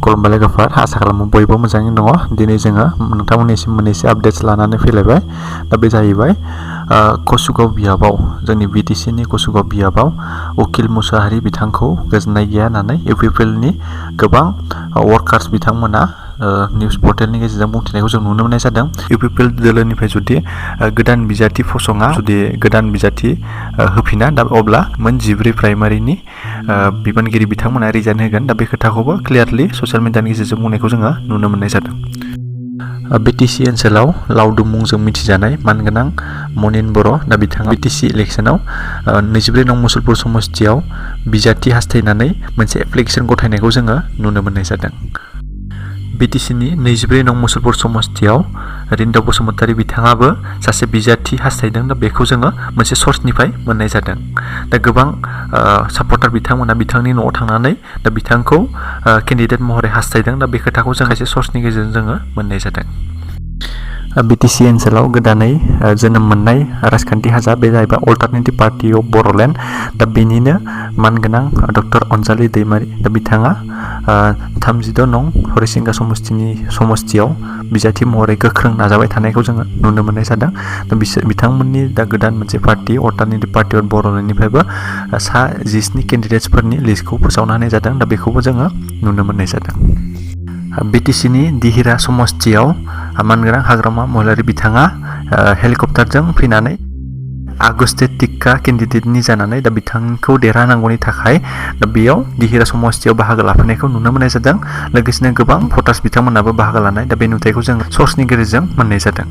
खुलुमबाय लोगोफोर आसा खालामो बयबो मोजाङैनो दङ। दिनै जोङो नोंथांमोननिसिम मोननैसो आपडेट्स लानानै फैलायबाय। दा बे जाहैबाय कसुगाव बियाबाव जोंनि बिटिसिनि कसुगाव बियाबाव उकिल मुसाहारि बिथांखौ गोजोननाय गैया होननानै इउपिपिएलनि गोबां वर्कार्स बिथांमोना निउस पर्टेलनि गेजेरजों बुंथिनायखौ जों नुनो मोननाय जादों। इउपिपिएल दोलोनिफ्राय जुदि गोदान बिजाथि फसङा जुदि गोदान बिजाथि होफिना दा अब्ला मोन 14 प्राइमारिनि बिबानगिरि बिथांमोना रिजाइन होगोन। दा बे खोथाखौबो क्लियारलि ससियेल मिडियानि गेजेरजों बुंनायखौ जोङो नुनो मोननाय जादों। बिटिसि ओनसोलाव लावदुम मुंजों मिथिजानाय मानगोनां मनिन बर' दा बिथाङा बिटिसि इलेक्सनाव 24 नं मुसलपुर समस्तियाव बिजाथि हास्थायनानै मोनसे एप्लिकेसन गथायनायखौ जोङो नुनो मोननाय जादों। बिटिसिनि 24 नं मुसलपुर समस्तियाव रिन्दाव बसुमतारी बिथाङाबो सासे बिजाथि हास्थायदों। दा बेखौ जोङो मोनसे सर्सनिफ्राय मोननाय जादों। दा गोबां सापर्टार बिथांमोना बिथांनि न'आव थांनानै दा बिथांखौ केन्डिडेट महरै हास्थायदों। दा बे खोथाखौ जों खायसे सर्सनि गेजेरजों जोङो मोननाय जादों। बिटिसि ओनसोलाव गोदानै जोनोम मोननाय राजखान्थि हान्जा बे जाहैबाय अल्टारनेटिभ पार्टी अफ बर'लेण्ड। दा बेनिनो मानगोनां डक्टर अनजालि दैमारि दा बिथाङा 36 नं हरिसिंगा समस्तियाव बिजाथि महरै गोख्रों नाजाबाय थानायखौ जोङो नुनो मोननाय जादों। दा बिथांमोननि दा गोदान मोनसे पार्टी अल्टारनेटिभ पार्टी अफ बर'लेण्डनिफ्रायबो 17 केन्डिडेट्सफोरनि लिस्टखौ फोसावना होनाय जादों। दा बेखौबो जोङो नुनो मोननाय जादों। बिटिसिनि दिहिरा समस्तियाव मानगोनां हाग्रामा महिलारि बिथाङा हेलिकप्टारजों फैनानै आगस्ते टिक्का केन्डिडेटनि जानानै दा बिथांखौ देरहानांगौनि थाखाय दा बेयाव दिहिरा समस्तियाव बाहागो लाफैनायखौ नुनो मोननाय जादों। लोगोसेनो गोबां भटार्स बिथांमोनाबो बाहागो लानाय दा बे नुथायखौ जों सर्सनि गेजेरजों मोननाय जादों।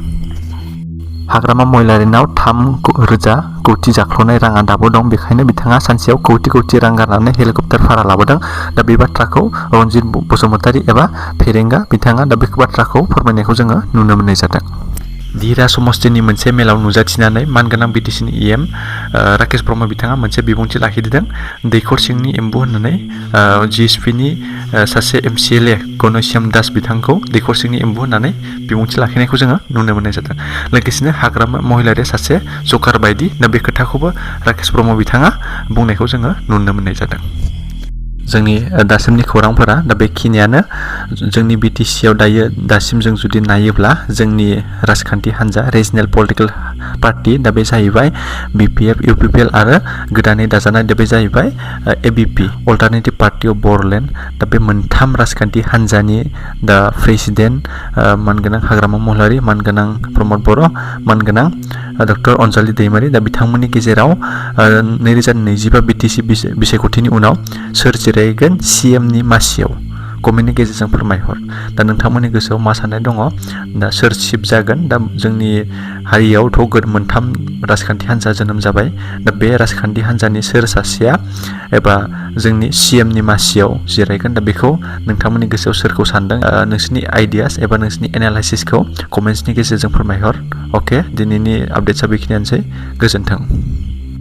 हाग्रामा महिलारिनाव 3,000 कौटि जाख्ल'नाय राङा दाबो दं। बेखायनो बिथाङा सानसेयाव कौटि रां गारनानै हेलिकप्टार भारा लाबोदों। दा बे बाथ्राखौ रन्जित बसुमतारी एबा फेरेंगा बिथाङा दा बे बाथ्राखौ फोरमायनायखौ जोङो नुनो मोननाय जादों। दिहिरा समस्तिनि मोनसे मेलाव नुजाथिनानै मानगोनां बिटिसिनि इएम राकेश ब्रह्म बिथाङा मोनसे बिबुंथि लाखिदों। दैखर सिंनि एम्बु होननानै जिएसपिनि सासे MCLA घनश्याम दास बिथांखौ दैखर सिंनि एम्बु होननानै बिबुंथि लाखिनायखौ जोङो नुनो मोननाय जादों। लोगोसेनो हाग्रामा महिलारिया सासे जकार बायदि दा बे खोथाखौबो राकेश ब्रह्म बिथाङा बुंनायखौ जोङो नुनो मोननाय जादों। जोंनि दासिमनि खौरांफोरा दा बेखिनियानो। जोंनि बिटिसियाव दासिम जों जुदि नायोब्ला जोंनि राजखान्थि हान्जा रिजनेल पलिटिकेल पार्टी दा बे जाहैबाय BPF UPPL आरो गोदानै दाजानाय दा बे जाहैबाय ABP alternative party of Bodoland. दा बे मोनथाम राजखान्थि हान्जानि दा प्रेसिडेन्ट मानगोनां हाग्रामा महिलारि, मानगोनां प्रमद बर', मानगोनां डक्टर अनजालि दैमारि दा बिथांमोननि गेजेराव 2025 बिटिसि बिसायख'थिनि उनाव सोर जिरायगोन CMनि मासियाव कमेन्टनि गेजेरजों फोरमायहर। दा नोंथांमोननि गोसोआव मा साननाय दङ? दा सोर चिफ जागोन? दा जोंनि हारियावथ' मोनथाम राजखान्थि हान्जा जोनोम जाबाय। दा बे राजखान्थि हान्जानि सोर सासेया एबा जोंनि CMनि मासियाव जिरायगोन? दा बेखौ नोंथांमोननि गोसोआव सोरखौ सानदों? नोंसोरनि आइडियास एबा नोंसोरनि एनालाइसिसखौ कमेन्ट्सनि गेजेरजों फोरमायहर। अके, दिनैनि आपडेट्सआ बेखिनियानोसै। गोजोन्थों।